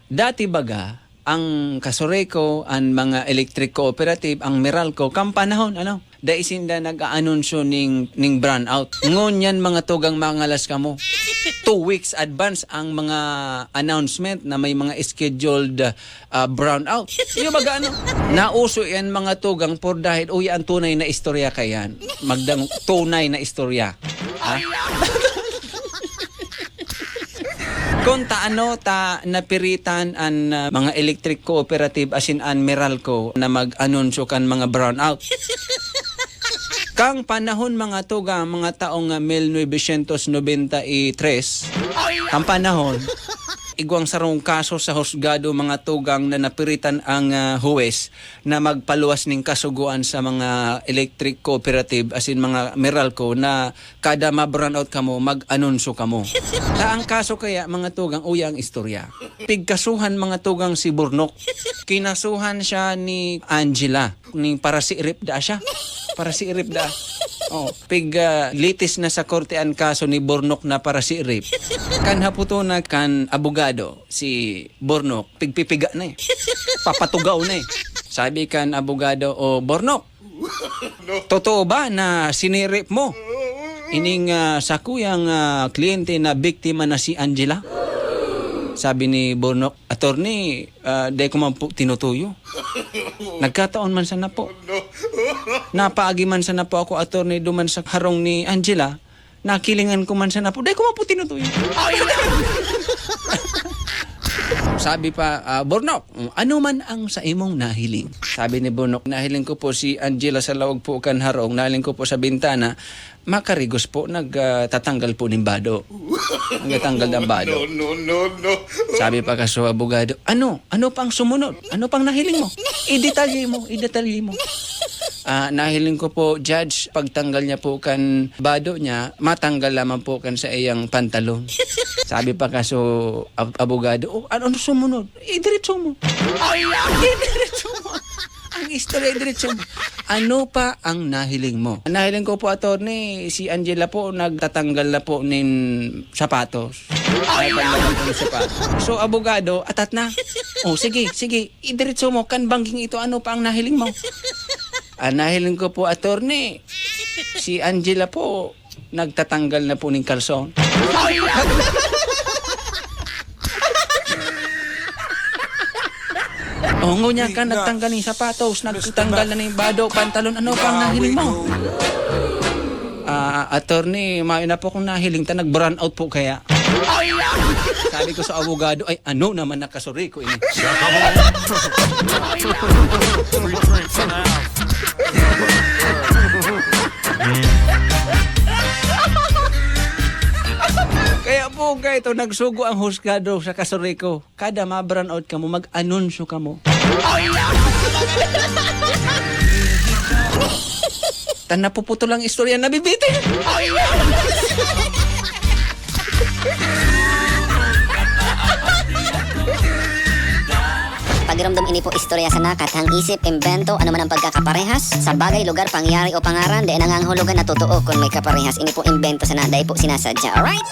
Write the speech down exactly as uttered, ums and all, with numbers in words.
Dati baga, ang Casureco, an mga electric cooperative, ang Meralco, kan panahon, ano, dai sinda nag-aanunsyo ning, ning brownout. Ngunyan, mga tugang, mangalas kamo. Two weeks advance ang mga announcement na may mga scheduled, ah, brownout. Iyo baga, ano, nauso yan, mga tugang, por dahil, uy, ang tunay na istorya kayan. Magdang tunay na istorya. Ha? Kung ta ano ta napiritan an, ah, mga electric cooperative asin an Meralco na mag-anunsyo kan mga brownout. Kang panahon, mga tugang, mga taong, ah, mil novecientos nobenta y tres, kang panahon, igwang sarong kaso sa husgado, mga tugang, na napiritan ang, ah, huwes na magpaluwas ning kasugoan sa mga electric cooperative asin mga Meralco na kada ma-brownout kamo, mag-anunsyo kamo. Ta ang kaso kaya, mga tugang, uya ang istorya. Pigkasuhan, mga tugang, si Burnok. Kinasuhan siya ni Angela. Ning parasiirip da siya. Parasiirip da. Oh, pig, ah, litis na sa korte an kaso ni Burnok na parasiirip. Kan haputon na kan abogado, si Burnok, pigpipiga na eh. Papatugaw na eh. Sabi kan abogado, "O, Burnok, totoo ba na sinirip mo ining, ah, sakuyang, ah, kliyente na biktima na si Angela?" Sabi ni Burnok, "Attorney, ah, dai ko man po tinutuyo. Nagkataon man sana po. Napaagi man sana po ako, attorney, duman sa harong ni Angela. Nakilingan ko man sana po. Dai ko man po tinutuyo." Sabi pa, ah, "Burnok, ano man ang sa imong nahiling?" Sabi ni Burnok, "Nahiling ko po si Angela sa laog po kan harong. Nahiling ko po sa bintana, makarigos po, nag, ah, tatanggal po nin bado." Nagtatanggal ng bado. No, no, no, no. Sabi pa kaso abogado, "Ano? Ano pang sumunod? Ano pang nahiling mo? Idetalye mo, idetalye mo." "Ah, nahiling ko po, Judge, pagtanggal niya po kan bado niya, matanggal lamang po kan sa iyang pantalon." Sabi pa kaso ab-, abogado, "O, ano, ano sumunod? Idiretso mo." Ay, ah! Idiretso mo. Ang istorya, idiretso mo. Ano pa ang nahiling mo? Nahiling ko po, attorney, si Angela po nagtatanggal na po nin sapatos. Ay, ay, paglaban po ng sapatos. So, abogado, atat na. "O, sige, sige, idiretso mo, kan bangging ito, ano pa ang nahiling mo?" "Ah, nahiling ko po, attorney, si Angela po, nagtatanggal na po ning kalson." "O, ngunyan ka, nagtanggal ning sapatos, nagtanggal na ning bado, pantalon, ano pa ang nahiling mo?" "Ah, attorney, mayo na po akong nahiling, ta nag-brown out po kaya." Sabi ko sa abogado, "Ay, ano naman nakasuri ko ini?" Free drinks in the house. Kaya po, kaito, nagsugo ang husgado sa Casureco. Kada ma-brown out kamo, mag-anunsyo kamo. Ta napuputol ang istorya, nabibitin. Pagiromdom, ini po istorya sana, kathang isip, imbento, ano man ang pagkakaparehas sa bagay, lugar, pangyayari o pangaran, dai nangangahulugan na totoo kun may kaparehas. Ini po imbento sana, dai po sinasadya. Alright?